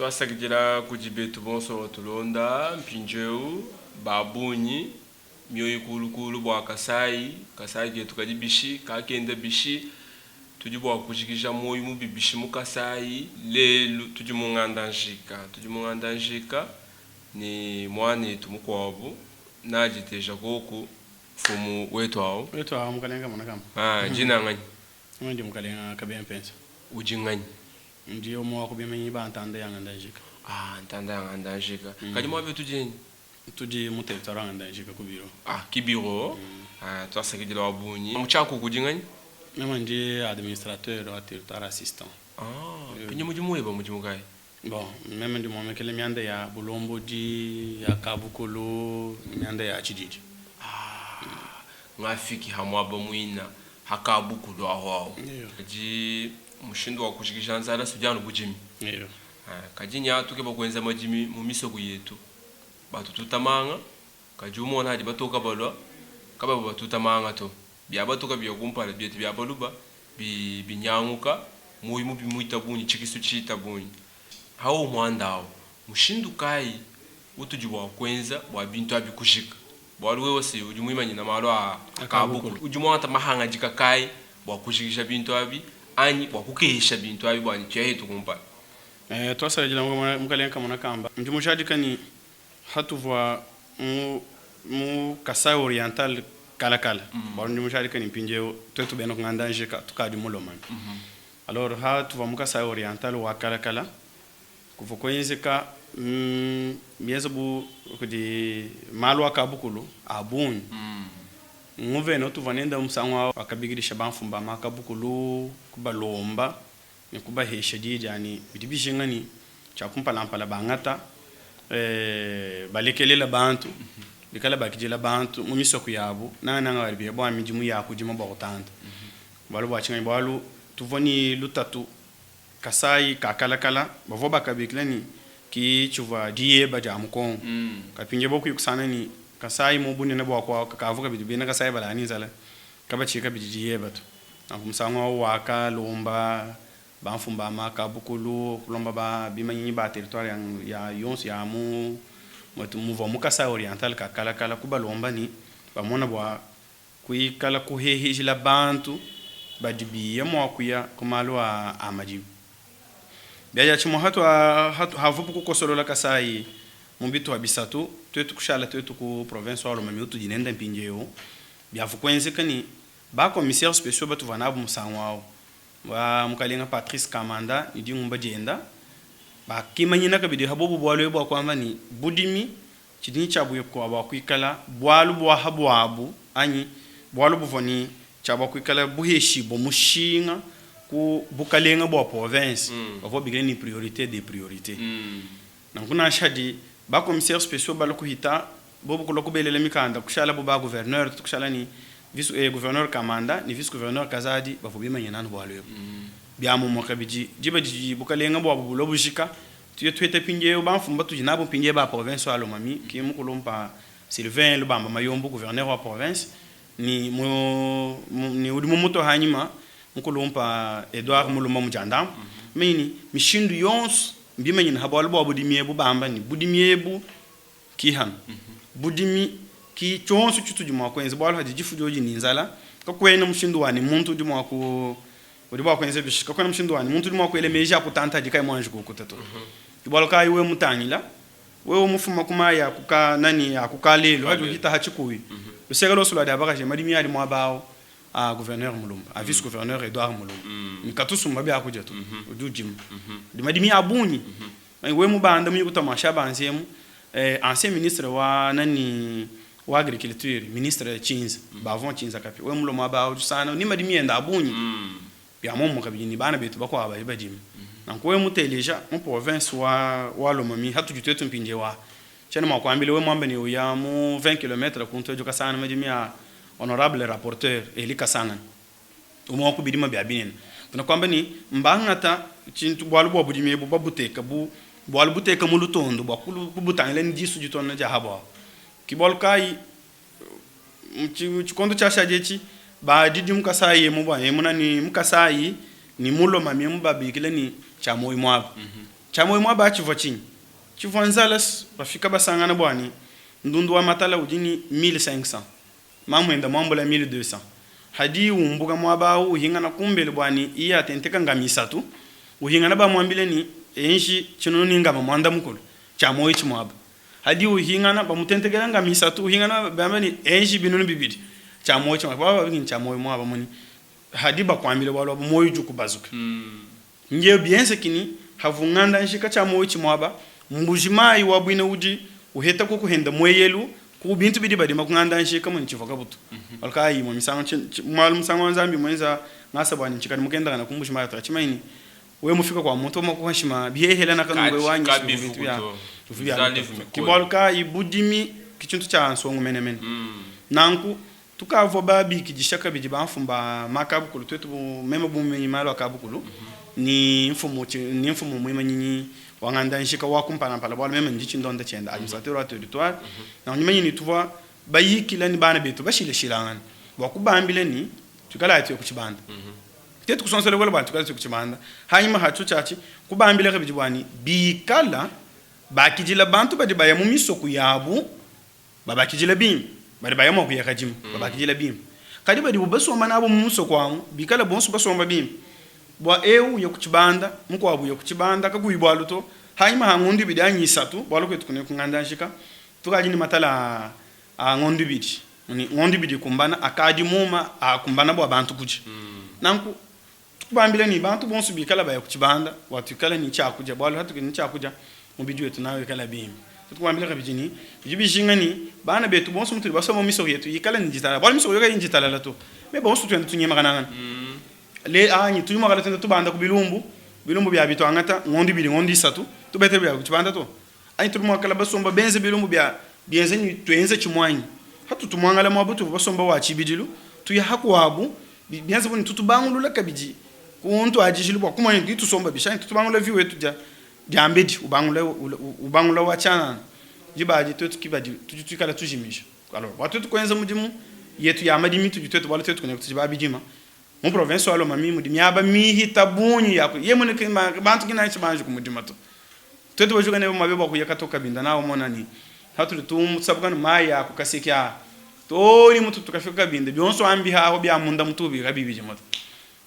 Tuasakidila kudi betu bonso batulonda mpindieu ba bungi mioyo kulukulu bua Kasai. Kasai ketu kadi bishi kakenda bishi, tudi bua kujikija muoyo mubi bishi mu Kasai. Lelu tudi mu Ngandajika, tudi mu Ngandajika ne muanetu mukuabu naditeja koku mfumu wetu awu. Wetu awu mukalenga mona kamba. Ah, dina nganyi? Ndi mukalenga Kabeya Mpenza. Udi nganyi? Ndi umue wa ku bimenyi ba ntanda ya Ngandajika. Ah, ntanda ya Ngandajika. Kadi muabi tudi nyi? Tudi mu territoire wa Ngandajika ku bureau. Ah, ki bureau. Ah, tuasakidila wa bungi. Mu tshiakuku udi nganyi? Meme ndi administrateur wa territoire assistant. Ah, pinyi mudimu weba mudimu kayi? Bon, meme ndi muomekele mianda ya bulombodi, ya kabukulu, mianda ya tshididi. Ah, ngafiki ha muaba muina ha kabukulu aho aho. Iyo. Kadi mushindu wa kujikija nzala sudi anu budimi. Iyo. Ah, kadi nya tukeba kuenza madimi mu misoko yetu. Batututa manga, kadi umona hadi batoka balua, kababa batuta manga to. Bia batoka bia kumpala bietu bia baluba bi binyanguka, muoyo mubi muita bungi, tshikisu tshiita bungi. Awu muanda awu, mushindu kayi utudi bua kuenza bua bintu abi kujika? Bualu wewe se udi muimanyina malu a kabukulu, udi muangata mahangadika kayi bua kujikija bintu abi anyi bua kukehesha bintu abi bua ne tuya hetu kumpala? Tuasakidila mukalenga Kamona Kamba. Ndi mujadika ne hatuvua mu mu Kasai Oriental kala kala, bualu ndi mujadika ne mpindieu tuetu bena ku Ngandajika tukadi mu Lomami. Alors hatuvua mu Kasai Oriental wa kala kala, kuvua kuenzeka bienza bu kudi malu a kabukulu a bungi. Nguvena utuvua nende musangu au wakabikidisha bamfumu ba ma kabukulu kubalomba ne kubahesha di dia ne bidi bijinga ne tshia kumpalampala bangata balekelela bantu bikale bakidila bantu mu misoko yabu, nangananga badi biya bua midimu ya kudima bua kutanta. Bualu bua tshinganyi? Bualu tuvua ne lutatu Kasai ka kalakala bavua bakabikila ne ki tshivua diyeba dia mu Kongo. Kapindia bua kuyi kusangana ne Kasai mu bunene bua kuawu kakavua kabidi bena Kasai balala ne nzala kabatshiyi kabidi diyeba to. Nanku musangu au wakalomba bamfumu ba makabukulu, kulomba ba bimanyinyi ba territoire ya, ya yonso ya mu muvua mu Kasai Oriental ka kalakala kubalomba ne bamona bua kuikala kuhehejila bantu badi biya mua kuya ku malu a a madimi. Biadia tshimue hatua hatu havupu kukosolola Kasai mu bituha bisatu, tuetu kushala tuetu ku province wa Lomami utudi nende mpindieu. Biavu kuenzeka ne ba commissaires speciaux batuvua nabu musangu au, wa mukalenga Patrice Kamanda ne dingumba dienda, bakimanyina kabidi ha bobu bualu ebu bua kuamba ne budimi Tshidi ne tshia bua kuikala bualu bua ha buabu anyi bualu buvua ne tshia bua kuikala buheshibua mushinga ku bukalenga bua province, bavua babikila ne priorite des priorites. Nanku nansha hadi ba commissaires speciaux balua kuhita, bobu kulua kubelela mikanda, kushalabu ba gouverneur, tutu kushala ne vice gouverneur Kamanda ne vice gouverneur Kazadi bavua bimanyina anu bualu ebu. Bia mumue kabidi, diba didi bukalenga buabu bulua bujika, Tuye tuheta mpindieu bamfumu batudi nabu mpindieu ba province wa Lomami, ki mukulumpa Sylvain Lubamba Mayombo gouverneur wa province ni mu, ni udi mumutua hanyima mukulumpa Edouard Mulumba Mudiandambu. Mini ni mishindu yonso mbimanyina ha bualu bua budimi ebu bamba ni budimi ebu ki hanu. Budimi ki tshionso tshitudi mua kuenza bualu hadi difu diodi ni nzala kakuena mushindu wa ni muntu udi mua ku Udi bua kuenza bishi? Kakuena mushindu wa ne, muntu udi mua kuela meji a kutanta adi kayi muanji kuukuta to. Ke bualu kayi wewe mutangila, wewe mufuma ku mayi a ku ka nani a ku kalelu adi uhita ha tshikuyi, luseke luonso lua dia bakaji madimi adi muaba au a gouverneur Mulumba, a vice gouverneur Edouard Mulumba. Ne katusumba biakudia to, udi udima. Udi madimi a bungi. Wewe mubanda muye kutua mashi a banzi emu, ancien ministre wa nani wa agriculture, ministre Tshinza, Bavon Tshinza Kapia, wewe mulue muaba au udi ni madimi enda a bungi. Bia muomumue kabidi ne bana betu bakuabu badi badima. Nanku wewe muteleja mu province wa wa Lomami hatudi tuetu mpindieu aha, tshiena mua kuambila wewe muambe ne uya mu 20 kilometres kuntu edi ukasangana madimi a honorable rapporteur Elie Kasangana. Umue wa ku bidima bia binene. Mbuena kuamba ne, mbangata tshintu, bualu bua budimi ebu babuteka bu bualu buteka mu lutondu bua kubutangila ne disu ditonona dia habuabu. Ke bualu kayi mu tshikondo tshiashadi etshi, badidi mu Kasai emu bua emu ne mu Kasai ne mu Lomami emu babikila ne, tshia muoyo muaba. Tshia moyi muaba tshivua tshinyi? Tshivua nzala. Bafika basangana bua ne ndundu wa matala udi ne 1500, mamuenda muambula 1200. Hadi umbuka muaba awu uhingana kumbelu bua ne iye atenteka ngama isatu, uhingana bamuambile ne enji tshinunu ne ngama muanda mukulu tshia moyi tshimuaba. Hadi uhingana bamutentekela ngama isatu, uhingana bamba ne enji binunu bibidi tshia moyi tshimuaba. Baba babidi ne tshia moyi muaba munyi? Hadi bakuambile bualu abu moyi udi ukubazuka. Ngeyo bienzeki ni havu nganda njika tshia moyi tshimuaba, mbuji mayi wa buina udi uheta ku kuhenda mueyelu ku bintu bidi badima ku nganda njika muni tshivua kabutu. Bualu kayi imue misangu malu musangu wa Nzambi muenza ngasa bua ni ntshikadi mukendakana ku mbuji mayi to tshimanyi ni wewe mufika kua muntu wa makuha nshima bihehela na kanungu wewe wanyishi Kabivu bintu bia to. bivua bia Nzali lutatu. mikole. Ki bualu kayi budimi ki tshintu tshia nsongo menemene. Nanku Tukavua babikidisha kabidi bamfumu ba ma kabukulu, tuetu bu meme bu mumenyi malu a kabukulu ni mfumu ni mfumu muimanyinyi wa nganda njika wa kumpalampala, bualu meme ndi tshindonda tshienda, administrateur wa territoire. Nanku ndi manye ni tuvua bayikila ni bana betu bashilashilangana bua kubambila ni tuikalayi tuye ku tshibanda. Tuetu kusonsola bukole bua tuikale tuye ku tshibanda. Hanyima ha tshiotshi atshi, kubambila kabidi bua ni bikala bakidila bantu badi baya mu misoku yabu Babakidila bimpe, badi baya mua kuya kadimu, babakidila bimpe. Kadi badibu basomba nabu mu musoko amu, bikale bonso basomba bimpe. Bua eu uya ku tshibanda, mukuabu uya ku tshibanda, kakuyi bualu to. Hanyima ha ngondu ibidi anyi isatu, bualu kuetu kuneku nganda njika, tukadi ne matala a ngondu ibidi. Ne ngondu ibidi ikumbana, akadi muma akumbana bua bantu kudia. Nanku, tukubambila ne, bantu bonso bikala baya ku tshibanda bua tuikale ne tshiakudia, bualu hatudi ne tshiakudia, mubidi wetu nawu ikala bimpe. Tukubambila kabidi ne, bidi bijinga ne, bana betu bonso mutudi basomba mu misoko yetu ikale ne ditalala, bualu misoko yoyo kayi ne ditalala to, me bonso tuenda tunyemakanangana le anyi tudi mua kala tuenda tubanda ku bilumbu, bilumbu bia bituangata ngondo ibidi ngondo isatu tubete bia ku tshibanda to, anyi tudi mua kala basomba benze bilumbu bia bienze ne tuenze tshimuanyi hatu tumuangala muaba utuvua basomba wa tshibidilu tuya hakuabu. Bienze bu ne tutu bangulula kabidi ku ntuadijilu bua kumanya tudi tusomba bishi anyi tutu bangulula vie wetu dia diambedi ubangula ubangula wa tshianana. Diba adi tuetu ki badi tudi tuikala tujimija. Alors bua tuetu kuenza mudimu yetu ya madimi tudi tuetu bualu tuetu kuneku tudi ba bidima mu province wa Lomami mudi miaba mihita bungi ya ku ye mune ki bantu ki nansha banji ku mudima to. Tuetu bajuka nebe muabe bua kuya katoka binda nawu mona ni hatudi tusabuka ne mayi a ku kaseke aa too ne mutu tukafika kabinda bionso ambi haho bia munda mutubi kabibi moto.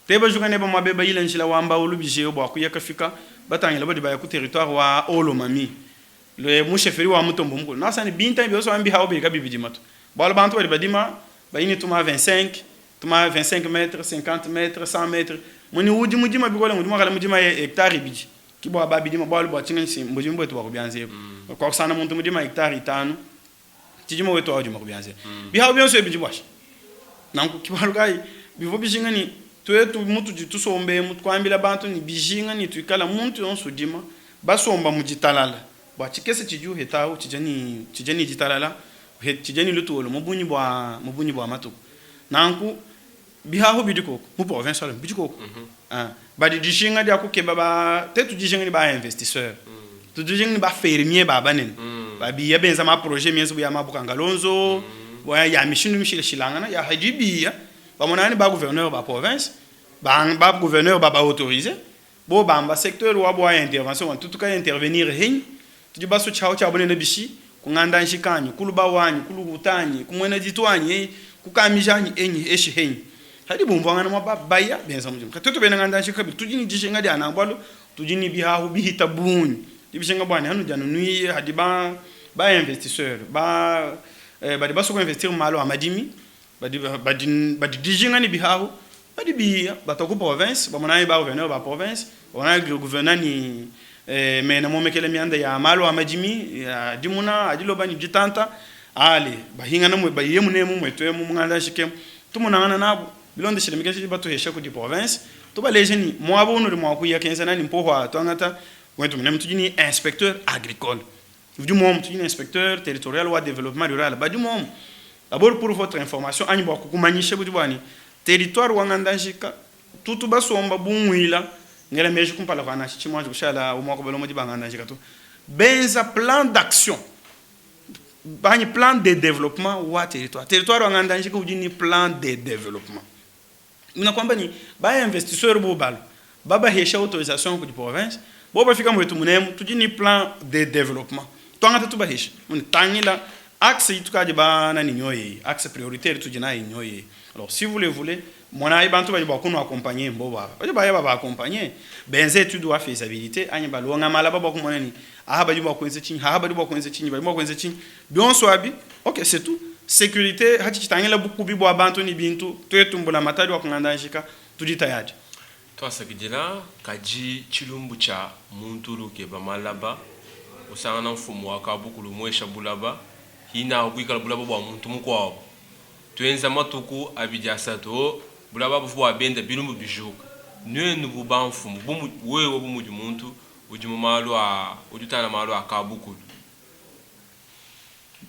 Te bajuka nebe muabe bayila njila wa mbaulu bijeo bua kuya kafika batangila badi baya ku territoire wa Haut-Lomami le mu chefferie wa Mutombo mukulu nasa ne binta bionso ambi haho bidi kabibidi moto bualu bantu badi badima bayi ne tuma 25 tuma 25 metres 50 metres 100 metres muni udi mudima bikole ngudi muakala mudima hectare ibidi Ki bua ba bidima bualu bua tshinganyi si mbudimi buetu bua ku bianza ebu. Kuakusangana muntu mudima hectare itanu tshidima wetu wa udima ku bianza ebu. Bihawu bionso ebi bidi buashi. Nanku ki bualu kayi bivua bijinga ne tuetu mutudi tusomba emu tuambila bantu ne bijinga ne tuikala muntu yonso udima basomba mu ditalala bua tshikese tshidi uheta awu tshidia ne tshidia ne ditalala tshidia ne lutulu mu bungi bua mu bungi bua matuku. Nanku Bihahu bidi koku mu province wa bidi koku. Badi dijinga dia kukeba ba tetu dijinga ne ba investisseur. Tudi dijinga ne ba fermier ba banene. Ba biya benza ma projet mienze bu ya ma Bukangalonzo, bua ya mishindu mishilashilangana ya hadi biya bamona ne ba gouverneur ba province, ba ba gouverneur ba ba autoriser bo bamba secteur wabu wa intervention wa tutu ka intervenir henyi tudi basu tshihawu tshia bunene bishi ku nganda njikanyi, ku lubawu anyi, ku luhuta anyi, ku muena ditu anyi, ku kamija anyi enyi eshi henyi. Hadi bumvuangana muaba baya benza mudimu. Kadi tuetu bena nganda njika kabidi tudi ne dijinga dia nanku bualu tudi ne bihahu bihita bungi. Tudi bijinga bua ne hanudi anu nuye hadi ba ba investisseur ba badi basue ku investir mu malu a madimi badi badi badi dijinga ne bihahu badi biya batua ku province bamona ba gouverneur ba province bamona gouverneur ni mena momekela mianda ya malu a madimi a dimuna a diloba ne ditanta ale bahingana mue baye munemu muetu emu mu nganda nshikemu tumonangana nabu bilondeshile mikenji idi batuhesha kudi province tubaleje ni muaba unudi mua kuya kenza nani mpohwa tuangata wetu munemu tudi ni inspecteur agricole udi muomu tudi ni inspecteur territorial wa développement rural badi muomu. D'abord pour votre information anyi bua kukumanyisha budi bua ni territoire wa nganda nshika tutu basomba bunguila ngela meji kumpala kua nansha tshimuanji kushala umua kubalomodi ba nganda nshika to benza plan d'action anyi plan de développement wa territoire. Territoire wa nganda nshika udi ni plan de développement mina kuamba ni ba investisseur bo balu babahesha autorisation kudi province. Bobo bafika muetu munemu, tudi ne plan de developpement. Tuangata tubahesha. Mune tangila axe itukadi bana ne nyoyo eyi, axe prioritaire itudi nayi nyoyo eyi. Alors si vous le voulez, monayi bantu badi bua kunu accompagner mbobo aba. Badi baya baba accompagner, benza etude wa faisabilite anyi balonga malaba bua kumona ne aha badi mua kuenza tshinyi, aha badi mua kuenza tshinyi, badi mua kuenza tshinyi. Bionso abi, ok c'est tout. Securite hatshi tshitangila bukubi bua bantu ne bintu, tuetu mbulamatadi wa kunganda njika tudi tayadi. Tuasakidila, kadi tshilumbu tshia muntu udi ukeba malaba, usangana mfumu wa kabukulu umuesha bulaba, hinahu buikala bulaba bua muntu mukuabu. Tuenza matuku abidi asatu, o, bulaba buvua bua benda bilumbu bijuka. Nuenu bu bamfumu, bu wewe bu mudi muntu udi mu malu a, udi utangila malu a kabukulu,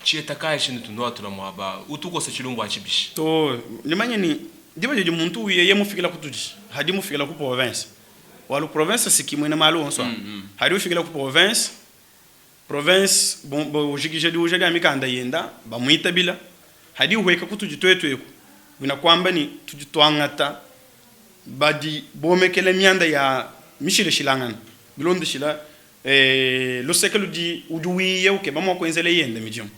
Tshieta kayi tshinutu nuatula muaba awu? Utu ukosa tshilumbu atshi bishi? To, nimanye ne, diba didi muntu uya yeye mufikila kutudi, hadi mufikila ku province. Bualu province si ki muena malu onso a. Hadi ufikila ku province, province ujikija diuja dia mikanda yenda, bamuitabila. Hadi uhueka kutudi tuetu eku, buena kuamba ne tudi tuangata badi bomekela mianda ya mishilashilangana bilondeshila Luseke ludi udi wiya ukeba mua kuenzela yende midimu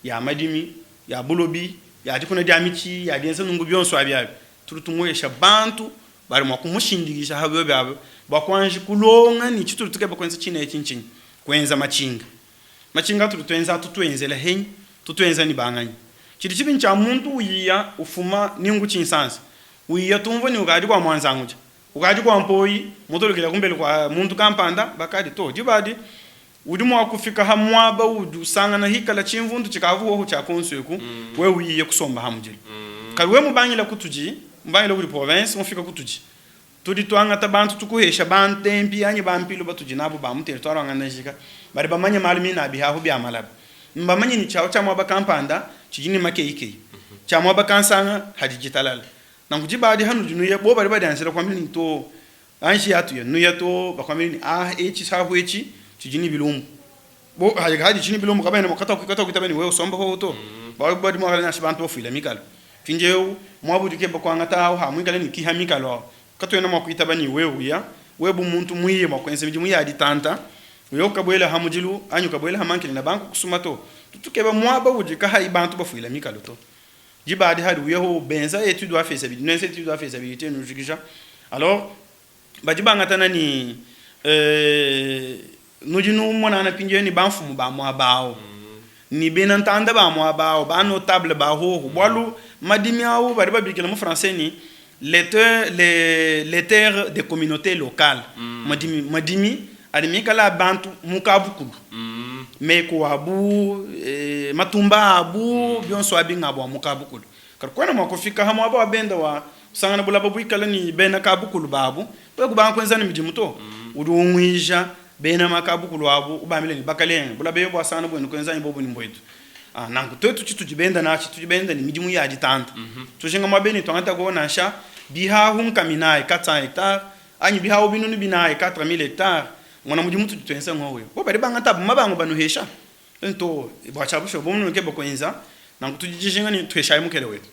ya madimi, ya bulobi, ya dikuna dia mitshi, ya dienza nunku bionso abi abi, tudi tumuesha bantu badi mua kumushindikija ha biobi abi bua kuanji kulonga ne tshitudi tukeba kuenza tshine etshi ntshinyi? Kuenza matshinga. Matshinga atudi tuenza atu tuenzela henyi? Tutuenza ne banganyi? Tshidi tshibi ntshia muntu uyiya ufuma ningu tshinsansa, uyiya tumvua ne ukadi kua muanzangudia. Ukadi kua mpoyi mutulukila kumbelu kua muntu kampanda, bakadi to. Diba adi, udi mua kufika ha muaba uudi usangana hikala tshimvundu tshikavu hohu tshia kuonso eku, wewe uyiye kusomba ha mudilu. Kadi wewe mubangila kutudi, mubangila kudi province, mufika kutudi, tudi tuangata bantu tukuhesha bantempi anyi bampilu batudi nabu ba mu territoire wa Ngandajika, badi bamanye malu mine a bihahu bia malaba. Mbamanye ne tshiahu tshia muaba kampanda tshidi ne makeyikeyi, tshia muaba kansanga hadi ditalala. Nanku diba adi hanudi nuya, bobo badi badianjila kuambila ne, Too, anji atuya, nuya too, bakuambila ne, Ah, etshi tshiahu etshi tshidi ne bilumbu. Bo, hadi tshi ne bilumbu, kabena mua katuakuitaba ne wewe usomba hoho to. Bualu badi mua kala nansha bantu bafuila mikalu. Mpindieu, muaba udi ukeba kuangata awu ha muikale ne kiha mikalu awu, katuena mua kuitaba ne wewe uya, wewe bu muntu muiye mua kuenza midimu ya ditanta, uya ukabuela ha mudilu anyi ukabuela ha mankele na banku kusuma to. Tutu tukeba muaba udi kahayi bantu bafuila mikalu to. Diba adi hadi uyeho benza etude wa faisabilite, nuenza etude wa faisabilite nujikija, alors badi bangatana ne euh, nudi numonangana mpindieu ne bamfumu ba muaba au ne bena ntanda ba muaba au, ba notable ba hoho, bualu madimi au badi babikila mu français ne les terres, les, les terres des communautés locales, madimi, madimi adi mikale a bantu mu kabukulu, meku abu, eh, matumba abu, bionso abi ngabu a mu kabukulu. Kadi kuena mua kufika ha muaba wa benda wa kusangana bulaba buikale ne bena kabukulu babu, wewe kubanga kuenza ne midimu to. Udi unguija bena makabukulu abu, ubambila ne, Bakalenge, bulaba ebu buasangana buenu kuenza anyi bobu ne mbuetu. Ah, nanku tuetu tshitudi benda natshi, tudi benda ne midimu ya ditanta. Tujinga muaba ne tuangata nansha bihahu nkaminayi 400 hectares anyi bihahu binunu binayi 4000 hectares, mona mudimu tudi tuenza ngowu. Bo badi bangata abu mabangu banuhesha to bua tshia bushuwa bo munukeba kuenza nanku tudi dijinga ne tuheshayi mukele wetu.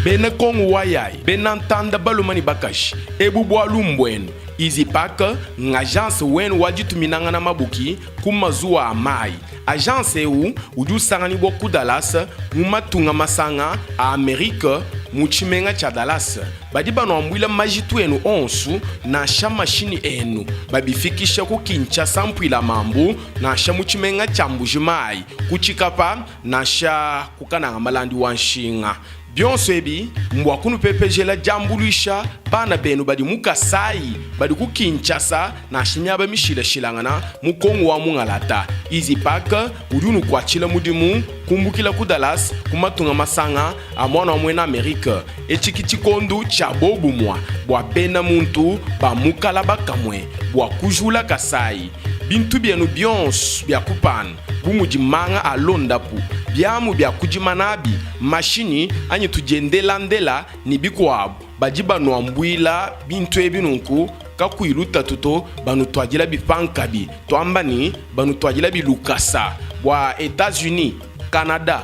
Bena Kongo wa yayi, bena ntanda baluma ne bakaji, ebu bualu mbuenu. Easypack ng'agence wenu wa dituminangana mabuki ku mazuwa a mayi. Agence eu udi usanganyibua ku Dallas, mu Matunga Masanga a Amerike, mu tshimenga tshia Dallas. Badi banuambuila majitu enu onsu, nansha mashinyi enu, babifikisha ku Kinshasa mpuila mambu, nansha mu tshimenga tshia Mbuji-Mayi, ku Tshikapa, nansha ku Kananga malandi wa nshinga. Bionso ebi mbua kunupepejela diambuluisha bana benu badi mu Kasayi, badi ku Kinshasa nansha miaba mishilashilangana mu Kongo wa mungalata. Easypack udi unukuatshila mudimu kumbukila ku Dallas ku matunga masanga a muana wa muena Amerike. Etshi ki tshikondu tshia bobumua bua bena muntu ba mu kalaba kamue bua kujula Kasayi. Bintu bienu bionso bia kupana bu mudi manga a londapu, biamu bia kudima nabi, mashinyi anyi tudiendelandela ne bikuabu. Badi banuambuila bintu ebi nunku kakuyi lutatu to, banutuadilabi pankabi, tuamba ne, banutuadilabi lukasa bua Etats-Unis, Canada,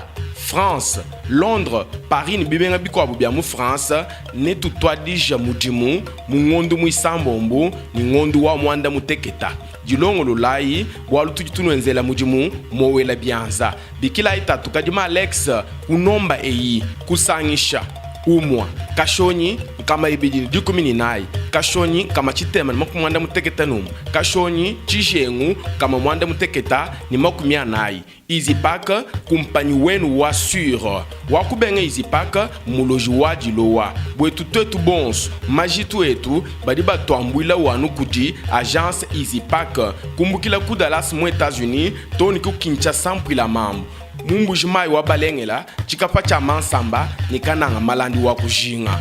France, Londres, Paris ne bimenga bikuabu bia mu France. Netutuadija mudimu mu ngondu muisambombu ne ngondu wa muanda muteketa. Dilongololayi, bualu tudi tunuenzela mudimu mowela bianza. Bikilayi tatu Kadima Alex ku nomba eyi, kusangisha, umua, kashonyi, 214, kashonyi, 691, kashonyi, tshijengu, 840. Easypack, kumpanyi wenu wa sur. Wa kubenga Easypack, mmuloji wa dilowa. Buetu tuetu bonso, majitu etu badi batuambuilawu anu kudi agence Easypack, kumbukila ku Dallas mu Etats-Unis too ne ku Kinshasa mpuila mambu, mu Mbuji-Mayi wa Balengela, tshikapa tshia Mansamba ne Kananga Malandi wa kujinga.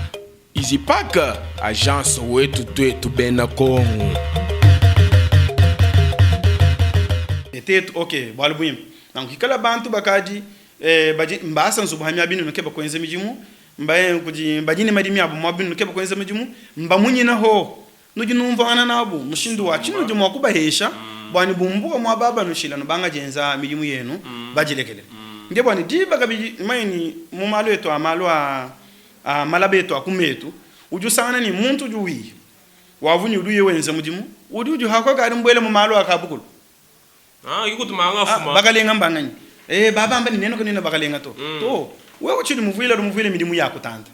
Easypack, agence wetu tuetu bena Kongo. Tetu ok bualu buimpe nanku ikala bantu bakadi eh, badi mbasa nzubu ha miaba inunu keba kuenza midimu mbaye kudi badi ne madimi abu muaba inunu keba kuenza midimu mbamunyina ho nudi numvuangana nabu mushindu wa tshinudi mua kubahesha bua ne bumbuka muaba abanushila nubanga dienza midimu yenu badilekele nge bua ne diba kabidi manye ni mu malu etu a malu a a malaba etu a ku metu, udi usangana ne muntu udi uya wavunyi udi uya wenza mudimu udi udi hako kadi mbuele mu malu a kabukulu. Ah, ikutu manga afuma. Ah, bakalenga mbanganyi? Eh, babamba ni neno kanina bakalenga to. To, wewe utshidi muvuile udi muvuile midimu ya kutanta.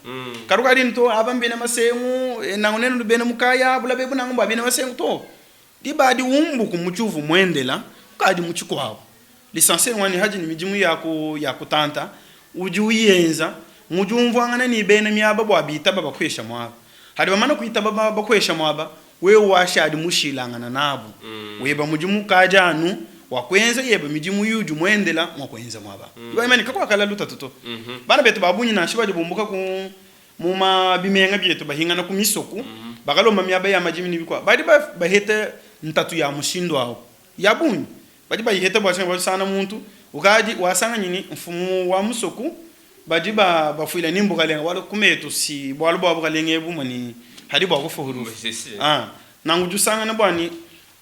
Kadi ukadi ni to aba mbena masengu, eh, nangu nenu bena mukaya, bula bebu nangu mbua bena masengu to. Diba adi umbuku mu tshiuvu muendela, ukadi mu tshikuabu. Licencier wanyi hadi ne midimu ya ku ya kutanta udi uyenza mu diumvuangana ne bena miaba bua bitaba bakuesha muaba. Hadi bamana kuitaba ba bakuesha muaba, wewe washadi mushilangana nabu. Weba mudimu ukadi anu wa kuenza yeba midimu yudi muendela mua kuenza muaba. Bamanye ne kakuakala lutatu to. Bana betu ba bungi nansha badi bumbuka ku mu ma bimenga bietu bahingana ku misoku, bakalomba miaba ya madimi ne bikuabu, badi baheta ntatu ya mushindu au ya bungi. Badi bayiheta bua tshinyi? Bua muntu ukadi wasanganyi ni mfumu wa musoku badi ba bafuila ni mbukalenga bualu ku metu si bualu bua bukalenga ebu mua ni hadi bua kufuhuluka. Ah, nangu udi usangana bua ni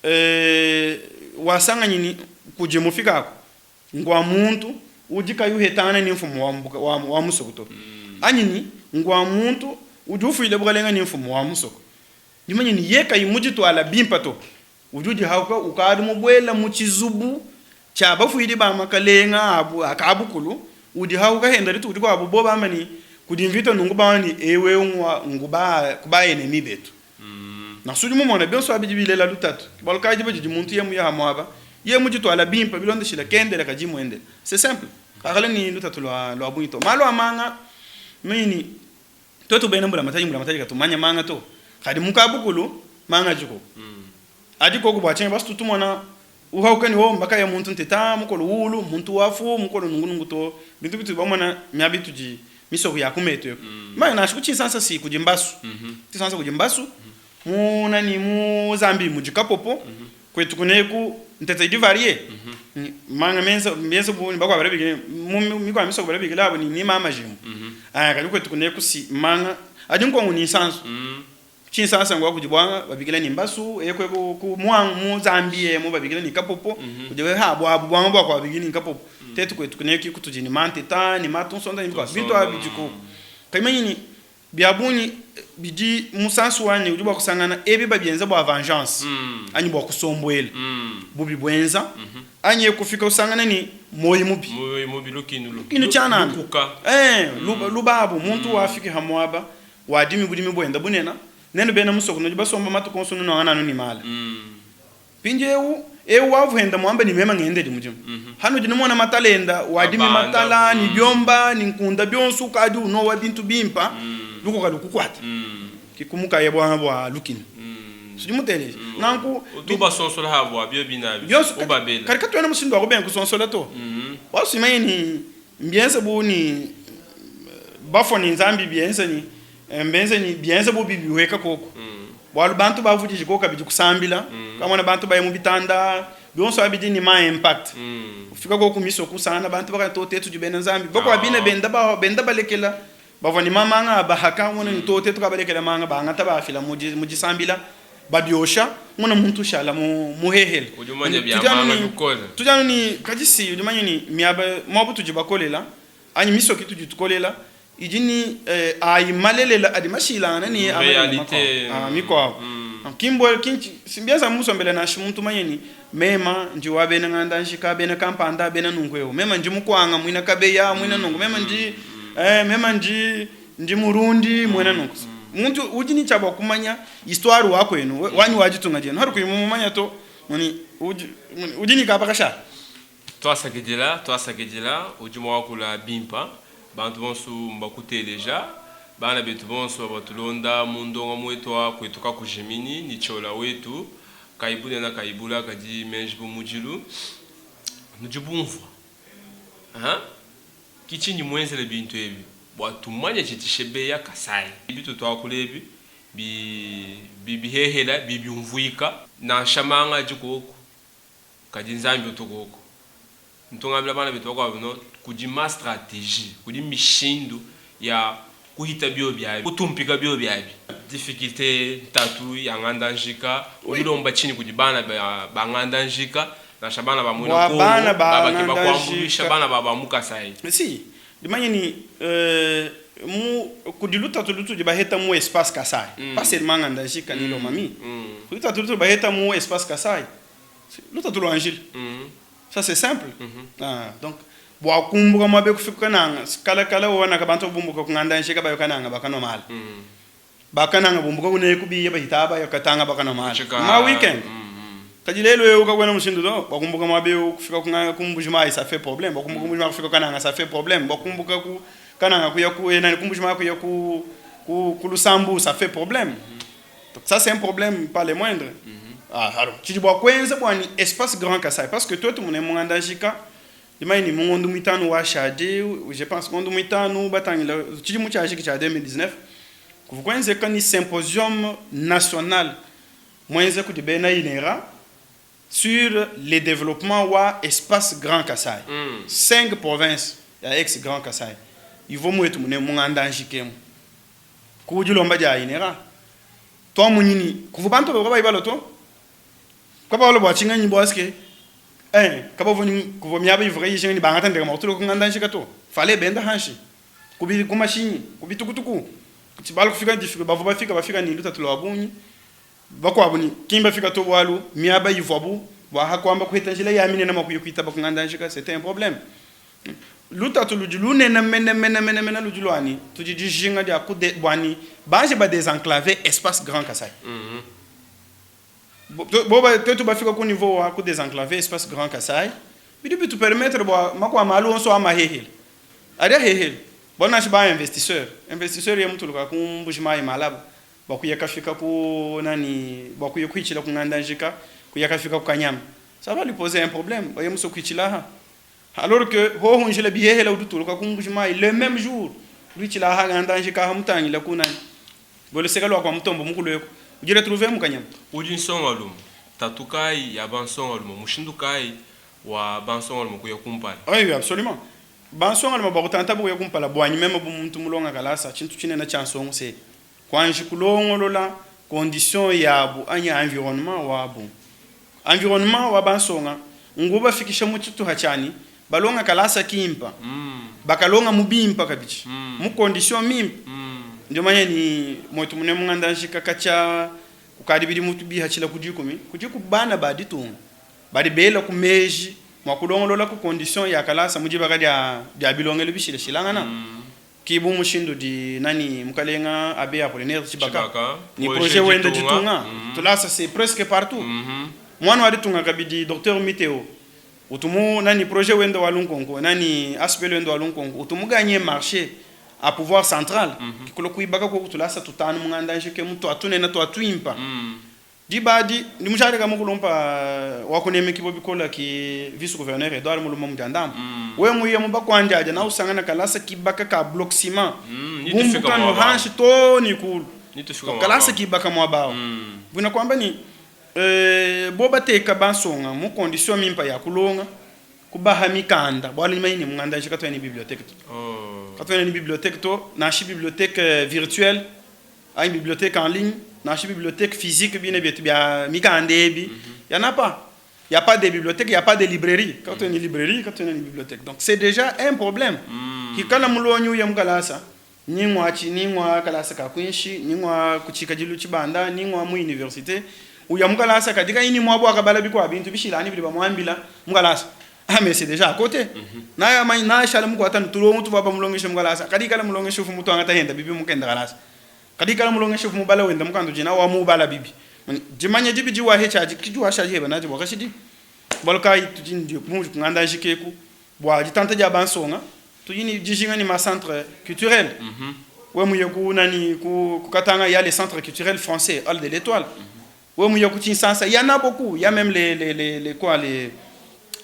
eh, wasanganyi ni kudi mufikaku ngua muntu udi kayi uhetangana ni mfumu wa, mbuka, wa, wa musoku to anyi ni ngua muntu udi ufuila bukalenga ni mfumu wa musoku dimanya ni ye kayi mudituala bimpa to. Udi udihauka ukadi mubuela mu tshizubu tshia bafuidi ba makalenga abu a kabukulu, udihauka henda dituku dikuabu bo bamba ne kudi mvita nunku bamba ne eu eu ngua ngu ba ku ba ennemis betu. Nansha udi mumona bionso abi bidi bilela lutatu. Ke bualu kayi diba didi muntu ye muya ha muaba ye mudituala bimpe bilondeshile kendela kadi muendela. C'est simple. Kakala ne lutatu lua lua bungi to. Malu a manga mini Tuetu bena mbulamatadi, mbulamatadi katu manya manga to. Kadi mu kabukulu manga adi koku. Adi koku bua tshinyi? Bua tumona uhauka ne oh mbakaya muntu nteta mukolo wulu muntu wafu mukolo nungu nungu to. Bintu bitudi bamona miaba itudi misoko ya ku metu eku. Manya nansha ku Tshinsansa si kudi mbasu. Tshinsansa kudi mbasu. Mu nani mu Zambie mudi kapopo. Kuetu kuneku ntete idi varie. Manga menza bienza bu bakuabu badi babikila mu mikuabu misoko badi babikila abu ne ni ma majimbu. Kadi kuetu kuneku si manga adi nkongu ni nsansu. Tshinsansa ngua kudi buanga babikila ni mbasu eku eku ku muangu mu Zambie emu babikila ni kapopo kudi ha buabu buanga bua kua babikila ni kapopo. Tetu kuetu kuneku kutudi ni manteta ni matunsonda ni bikuabu bintu abi bidi koku. Kayi manyi ni Bia bungi bidi musansu wanyi udi bua kusangana ebi babienza bua vengeance anyi bua kusombuela bubi buenza anyi kufika usangana ni muoyo mubi. Muoyo mubi, lukinu, Lukinu tshianana. lukuka. Eh, lubabu muntu wafiki ha muaba wadimi budimi buenda bunena nenu bena musoko nudi basomba matuku onso nunuangana anu ni mala. Mpindiewu, ewu wavuenda muamba ne mema ngendedi mudimu. Hanudi numona matala enda, wadimi matala, ne biomba, ne nkunda bionsu, ukadi unowa bintu bimpa, lukuka lukukuata. Ke kumukaye buanga bua lukinu. Sudi muteleja. Nanku, Utu ubasonsola ha bua bio bina abi, bionsu, ubabela. kadi katuena mushindu wa kubenga kusonsola to. Bualu simanye ne mbienze bu ne bafua ne Nzambi bienze ne mbenze ne bienze bu bibihueka koku. Bualu bantu bavudije koku kabidi kusambila, kamona bantu baye mu bitanda, bionso abi bidi ne ma impact. Ufika koku misoko usangana bantu bakaya to tetu tudi bena Nzambi. Bakua bine benda ba benda balekela bavua ne mamanga a bahaka mona ne to tetu kabalekela manga bangata baafila mu mu disambila babiosha mona muntu ushala mu muhehele. Udi umanya bia Tudi anu manga ne bikole. tudi anu ne kadi si udi manya ne miaba muabu tudi bakolela. Anyi misoko itudi tukolela idi ni ayi malelela adi mashilangane ne a matunga Realite. makuabu, a mikuabu. Ki mbuelu, ki ntshi, si mbienza musombele nansha muntu manye ni mema ndi wa bena nganda njika, bena kampanda, bena nunku eu. Mema ndi mukuanga, muina kabeya, muina nunku. Mema ndi, mema ndi, ndi murundi, muena nunku. Muntu udi ni tshia bua kumanya histoire wa kuenu, wanyi wa ditunga dienu. Hari kuyi mumumanya to, muni udi, muni udi ni kaba kashala. Tuasakidila, tuasakidila, udi muakula bimpa, bantu bonsu mbakuteleja, bana betu bonsu bavua batulonda mu ndongamu wetu wa Kuetu Kakujiminyi ni Ciola Wetu, kayi bunena kayi bula kadi menji bu mudilu, nudi bumvua hein? Ki tshindi muenzele bintu ebi bua tumanye tshidi Shebeya Kasai. Bitu tuakula ebi bi bi bihehela bi biumvuika nansha manga adi kuoku. Kadi Nzambi utu kuoku. Ntu ngambila bana betu bakuabu no, kudi ma strategie, kudi mishindu ya kuhita biobi abi, kutumpika biobi abi. Difficulte, ntatu ya nganda njika, udi ulomba tshinyi kudi bana ba ba nganda njika, nansha bana ba muena Bua Kongo bana ba ba bakeba nganda kuambuluisha njika. bana ba ba mu Kasai? Si, dimanya ni mu kudi lutatu lutudi baheta mu espace Kasai, pas seulement nganda njika ni Lomami, kudi lutatu lutudi baheta mu espace Kasai. Lutatu lua njila. Ça c'est simple. Ah, donc bua kumbuka muaba eku kufika Kananga, kala kala wanaka bantu bumbuka ku nganda njika bayo Kananga bakanua mala. Bakananga bumbuka kuneku biya bahita bayo Katanga bakanua mala. Ma weekend. Kadi lelu eu kakuena mushindu to, bua kumbuka muaba eu kufika ku ku Mbuji-Mayi ça fait problème, bua kumbuka ku Mbuji-Mayi kufika Kananga ça fait problème, bua kumbuka ku Kananga kuya ku eh, nani ku Mbuji-Mayi kuya ku ku ku Lusambu ça fait problème. Donc ça c'est un problème pas le moindre. Ah, alors tshidi bua kuenza bua ni espace Grand Kasai parce que tuetu mune munganda jika dimanya ni mu ngondu muitanu wa shadi je pense ngondu muitanu batangila tshidimu tshia jiki tshia 2019 kuvua kuenzeka ni symposium national muenza kudi bena INERA sur le développement wa espace Grand Kasai. Cinq provinces ya ex Grand Kasai ivua muetu mune munganda njikemu. Ku dilomba dia INERA, tuamonyi ni kuvua bantu bavua kabayi balua to. Kabakalua bua tshinganyi? Bua se eh, kabavua ni kuvua miaba ivua kayiyi ijinga ni bangata ndeke mua kutuluka ku nganda njika to. Fallait benda hanshi, ku bi ku mashinyi, ku bitukutuku. Balua kufika difficult, bavua bafika bafika ni lutatu lua bungi. Bakuabu ni ki mbafika to bualu miaba ivuabu bua kuamba kuheta njila ya minene mua kuya kuitaba ku nganda njika, c'etait un probleme. Lutatu ludi lunene menemene menemene ludi lua ne, tudi dijinga dia ku de, bua ne banji ba desenclaver espace Grand Kasai. Bo ba, tuetu bafika ku niveau wa ku desenclaver espace Grand Kasai, bidi bitu permettre bua makua malu onso a mahehela adi ahehela bualu nansha ba investisseur, investisseur ye mutuluka ku Mbuji Mayi Malaba bua kuya kafika ku nani, bua kuya kuhitshila ku Nganda Njika, kuya kafika ku Kanyama, ça va lui poser un problème, baye musue kuhitshila aha. Alors que hohu njila bihehela udi utuluka ku Mbuji Mayi le meme jour luitshila aha nganda njika aha mutangila ku nani bo luseka lua kua Mutombo mukulu eku udi retrouver mu Kanyama. Udi nsongalume, tatu kayi ya bansongalume? Mushindu kayi wa bansongalume kuya kumpala? Oui, oui, absolument. Bansongalume bua kutanta bu kuya kumpala, buanyi meme bu muntu mulonga kalasa, tshintu tshinene tshia nsongo se kuanji kulongolola condition yabu anyi environnement wabu. Environnement wa bansonga ngubafikisha mu tshituha tshianyi balonga kalasa kimpa, bakalonga mu bimpa kabidi mu condition mimpe. Ndi manya ni muetu mune mu nganda njika katshia kukadi bidimu bihatshila ku dikumi, kudiku bana ba ditunga badi bela ku meji mua kulongolola ku condition ya kalasa mu dibaka dia dia bilongelu bishilashilangana. Ki bu mushindu di nani mukalenga Abbe Apollinaire Tshibaka Tshibaka, ni projet projet wenda ditunga. ditunga tulasa c'est presque partout. Muana wa ditunga kabidi Docteur Miteo utu mu nani projet wenda wa lunkonko nani aspect wenda wa lunkonko utu mu gagner marché a pouvoir central kikula kuibaka koku tulasa tutanu mu nganda njike mu tua tunena tua tuimpa. Diba adi, ndi mujadika mukulumpa wa kunemekibua bikola ki vice-gouverneur Edouard Mulumba Mudiandamba. Wewe muye mu bakuandiadia na usangana kalasa kibaka ka bloc ciment bumbuka no hanshi too ni kulu. Kalasa kibaka muaba awu. Buena kuamba ni bo bateka bansonga mu condition mimpa ya kulonga, kubaha mikanda bualu ni manyi ne munganda nshi katuena ni bibliothèque to. Katuena ni bibliothèque to, nansha bibliothèque virtuelle. Anyi bibliothèque en ligne, nansha bibliothèque physique bine bietu bia mikanda ebi, y en a pas. Y a pas de bibliothèque, y a pas de librairie. Quand on a une librairie, quand on a une bibliothèque. Donc c'est déjà un problème. Hikala mulongi uya mu kalasa, ni ng'wa tshi, ni ng'wa kalasa ka kuinshi, ni ng'wa ku tshikadilu tshibanda, ni ng'wa mu universite, uya mu kalasa kadi kayi ne muaba wa kabala bikuabu bintu bishilangane bidi bamuambila mu kalasa. Ah mais c'est dejà à cote. Naya manyi nashala mukuata ne tulongo tuvua bamulongeshe mu kalasa, kadi ikala mulongeshi uvua mutuangata henda bibi mu kenda kalasa. Kadi ikala mulongeshi uvua mubala wenda mukanda udi nawu wa mubala bibi. Dimanya dibi diwahetshi adi ki diwashadi heba nadi bua kashidi. Bualu kayi tudi ne bu kunganda njika eku bua ditanta dia bansonga, tudi ne dijinga ne ma centre culturel. Wewe muye ku nani ku ku Katanga il ya les centres culturels français hall de l'etoile. Wewe muye ku Tshinsansa il ya na beaucoup, il ya meme les les les les quoi les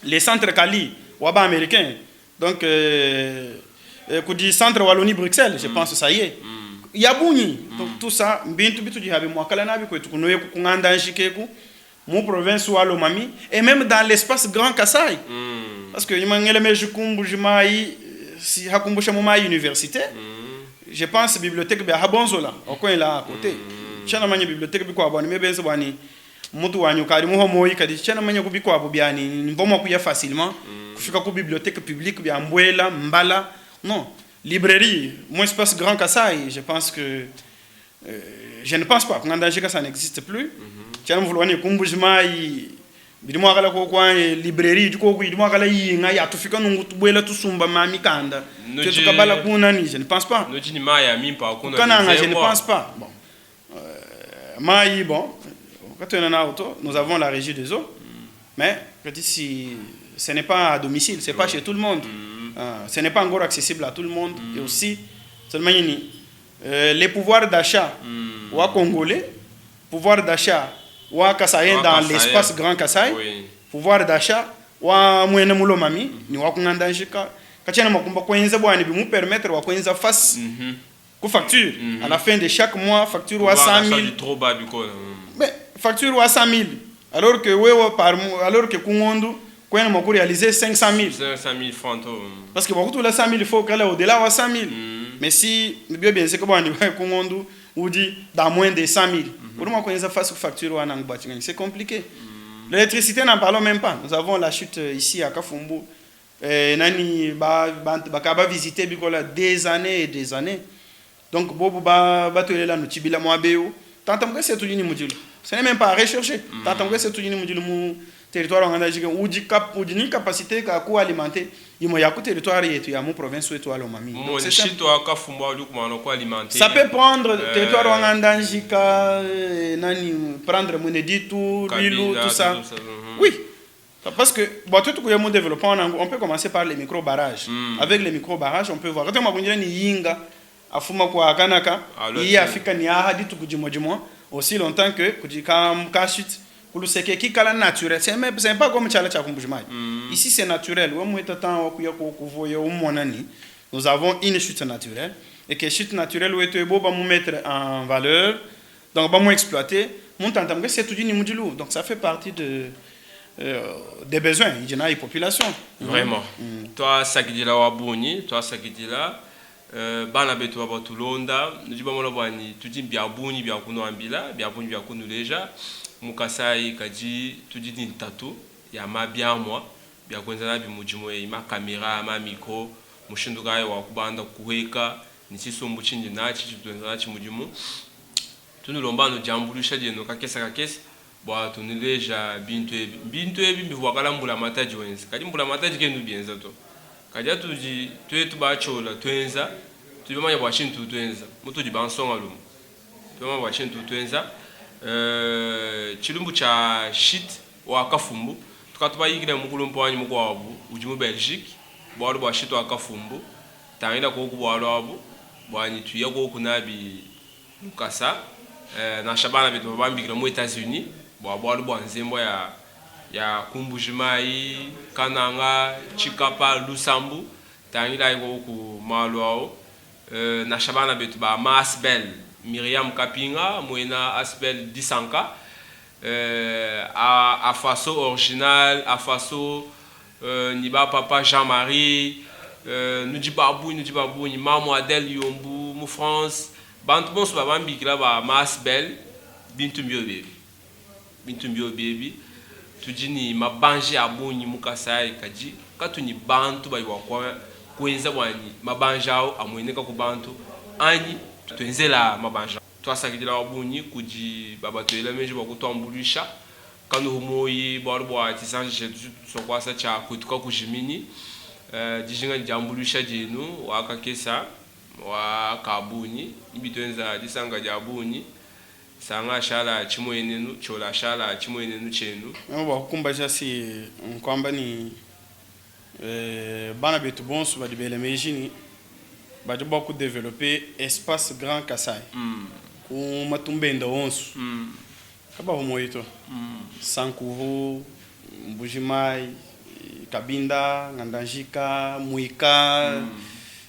les centres Kali wa ba americains. Donc kudi centre Wallonie Bruxelles je pense ça y est. Ya bungi. Donc tout ça mbintu bitudi habi muakala nabi kuetu kunoye ku kunganda njika eku mu province wa Lomami et meme dans l'espace Grand Kasaï. Parce que nyuma ngele meji ku Mbuji-Mayi, si hakumbusha mu mayi université. Je pense bibliothèque bia Habonzola au coin là à côté. Tshiena manya bibliothèque bikuabu ani mebenze bua ni mutu wanyi ukadi muhua muoyi kadi tshiena manya ku bikuabu bia ni mvua mua kuya facilement kufika ku bibliothèque publique bia Mbuela, Mbala. Non, librairie mu espace Grand Kasaï, je pense que je ne pense pas kunganda njika ça n'existe plus. Tshiena muvuluka ni ku Mbuji-Mayi bidi muakala koku anyi librairie idi koku idi muakala yinga ya tufika nungu tubuela tusumba ma mikanda Nudi tuetu kabala kuna ni je ne pense pas. Nudi ni mayi a mimpa a kunua Kananga je ne nzembua. pense pas. Bon mayi bon katuena nawu to, nous avons la régie des eaux mais kadi si ce n'est pas à domicile, c'est pas chez tout le monde. Ce n'est pas encore accessible à tout le monde et aussi seulement ni les pouvoirs d'achat wa congolais, pouvoir d'achat wa kasaïen Wa dans Kasaïen. l'espace Grand Kasaï, pouvoir d'achat wa mwene mulomami ni wa kunganda njika kachena makumba kwenza bwani bimu permettre wa kwenza face ku facture à la fin de chaque mois, facture wa Pouvoir 100 d'achat 000 du trop bas du coup. Mais facture wa 100 000 alors que wewe par mois, alors que kungondu kwena mwaku réaliser 500 000. 500 000 francs to. Parce que beaucoup la 100 000 il faut qu'elle au-delà wa 100 000. Mais si bien bien c'est que bon kungondu ou dit dans moins de 100 000. Pour moi kwenza face facture wa nangba c'est compliqué. L'électricité n'en parlons même pas. Nous avons la chute ici à Kafumbu. Nani ba ba ba ba visiter bikola des années et des années. Donc bobu ba ba tolela no tibila mwabeu. Tanta mke c'est tout ni mudilu. Ce n'est même pas à rechercher. Tanta mke c'est tout ni mudilu mu territoire nganda jike udi cap udi ni capacité ka ku alimenter imo ya ku territoire yetu ya mu province wetu wa Lomami. Donc Mo c'est ça. shito wa Kafumbu udi kumana ko alimenter. Ça peut prendre territoire wa Ngandajika, nani prendre Mwene-Ditu, Luilu, Kabila, tout ça. tout ça. Oui. Parce que bon, tout ce que développement, on peut commencer par les micro-barrages. Avec les micro-barrages, on peut voir. Quand on a ni yinga, afuma kwa kanaka, Alors, iyi afika ni aha ditu kujimo jimo, aussi longtemps que kujika ka chute kuluseke ki kala naturel. C'est même c'est pas comme chala cha kumbujimayi. Ici c'est naturel. Wa mweta tan wa kuya ko kuvoye umonani. Nous avons une chute naturelle et que chute naturelle wetu bo ba mu mettre en valeur. Donc ba mu exploiter, mon tante c'est tout ni mudilu. Donc ça fait partie de des besoins il y a une population. Vraiment. Toi sakidila wa bunyi, toi sakidila bana betu ba batulonda, nudi bamona bwani tudi bya bunyi bya kunuambila, bya bunyi bya kunuleja, mukasai kaji tudi ni ntatu ya mabyamwa bya kwenza nabi mujimu e ma kamera, ma micro, mushindu kayi wa kubanda kuheka ni chisumbu chindi nachi chituenza nachi mujimu. Tunulomba no jambulusha jeno kakesa kakesa bwa tunuleja bintu ebi. Bintu ebi bivwakala mbula mataji wenza. Kadi mbula mataji kendu bienza to. Kadi atuji twetu bachola twenza, tubimanya bwa shintu twenza. Mutuji bansonga lumu. Tubimanya bwa shintu twenza. Chilumbu cha shit wa Kafumbu. Tukatubayikira mukulu mpwanyi mukwabu udi mu Belgique. Bwalu bwa shit wa Kafumbu. Tangila koku bwalu abu. Bwanyi tuya koku nabi Lukasa. Na shabana betu babambikira mu États-Unis. Bwa bwalu bwa nzembo ya Kumbujimayi, Kananga, Chikapa, Lusambu. Tangila koku malu ao. Na shabana betu ba ma Asbel, Myriam Kapinga, Mwena Asbel Disanka. A faso original, a faso ni ba papa Jean-Marie, nous dit babou, nous dit babou, ni maman Adèle Yombu, mu France. Bantu bonso ba bambikira ba ma Asbel, bintu mbio baby. Bintu mbio baby. Tudi ni mabanje abonyi mu Kasai kaji, katu ni bantu ba iwa kwa Kuenza bua nyi mabanja awu amueneka ku bantu anyi tuenzela mabanja. Tuasakidila wa bungi kudi babatuela meji bua kutuambuluisha. Kanuhu muoyi bualu bua tshisanji tshietu tshitu tusua kuasa tshia Kuetu Kakujiminyi. Dijinga ne diambuluisha dienu wa kakesa wa kabunyi ni bituenza disanka dia bungi. Sanga ashala tshimuenenu, Ciola ashala tshimuenenu tshienu. Meme bua kukumbaja si nkuamba ni bana betu bonso badi bela meji ni badi bua ku developper espace Grand Kasai ku matumba enda onso kabavua muoyo to. Sankuru, Mbuji-Mayi, Kabinda, Ngandajika, Mwika,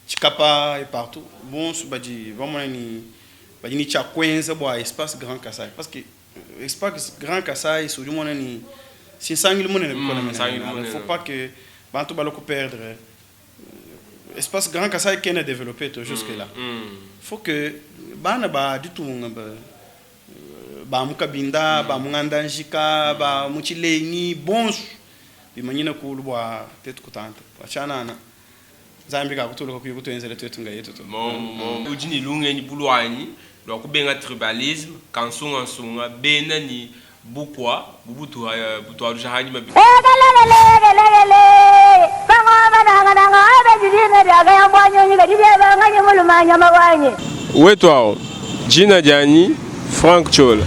Tshikapa et partout bonso badi bamona ni badi ni tshia kuenza bua espace Grand Kasai parce que espace Grand Kasai si udi umona ni si nsangilu munene bikole Nsangilu menemene. Alors, munene. faut pas que bantu balue ku perdre espace Grand Kasai kena developper to jusque là. Faut que bana ba ditunga ba ba mu Kabinda, ba mu Ngandajika, ba mu Tshilengi bonso bimanyine kulu bua tetu kutanta bua tshianana Nzambi kakutuluka kuyi kutuenzela tuetu ngayetu to. Momu udi ne lungenyi bu luanyi lua kubenga tribalisme, kansungansunga, bena ne bukua bu butualuja hanyima. Wetuau, dina dianyi Franck Ciola.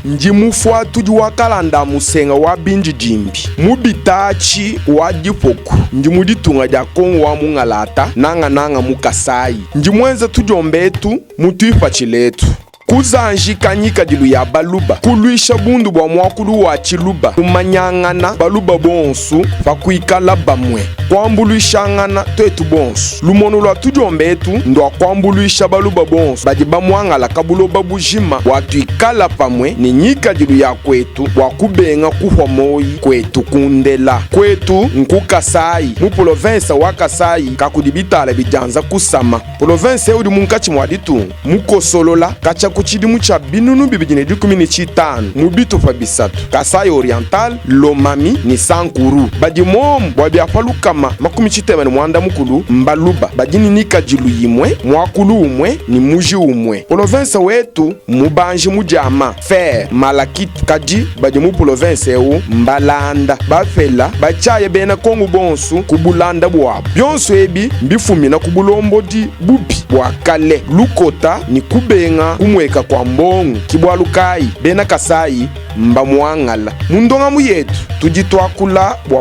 Ndi mufuatudi wa kalanda a musenga wa bindidimbi mu bitaatshi wa dipoku. Ndi mu ditunga dia Kongo wa mungalata, nangananga mu Kasayi. Ndi muenza tudiomba etu mu tuipatshila etu. Kuzanjika ngikadilu ya Baluba, kuluisha bundu bua muakulu wa Tshiluba, kumanyangana Baluba bonsu pa kuikala bamue, kuambuluishangana tuetu bonsu. Lumonu lua tudiomba etu ndua kuambuluisha Baluba bonsu badi bamuangalaka buloba bujima bua tuikala pamue ne ngikadilu ya kuetu bua kubenga kuhua moyi kuetu kundela. Kuetu nku Kasayi, mu polovensa wa Kasayi kakudi bitala bidianza kusama. Polovensa eu udi munkatshi mua ditunga, mukosolola katshia ku tshidimu tshia 2015 mu bitupa bisatu, Kasai Oriental, Lomami ne Sankuru. Badi muomu bua bia pa 60 mbaluba badi ne ngikadilu imue, muakulu umue ne muji umue. Polovensa wetu mmubanji mu diama, fer, malachite, kadi badi mu polovensa eu mbalanda, bapela, batshiaya bena Kongo bonsu ku bulanda buabu. Bionso ebi mbifumina ku bulombodi bubi bua kale, lukota ne kubenga kumueka kua mbongo. Ki bualu kayi bena Kasayi mbamuangala. Mu ndongamu yetu tudi tuakula bua.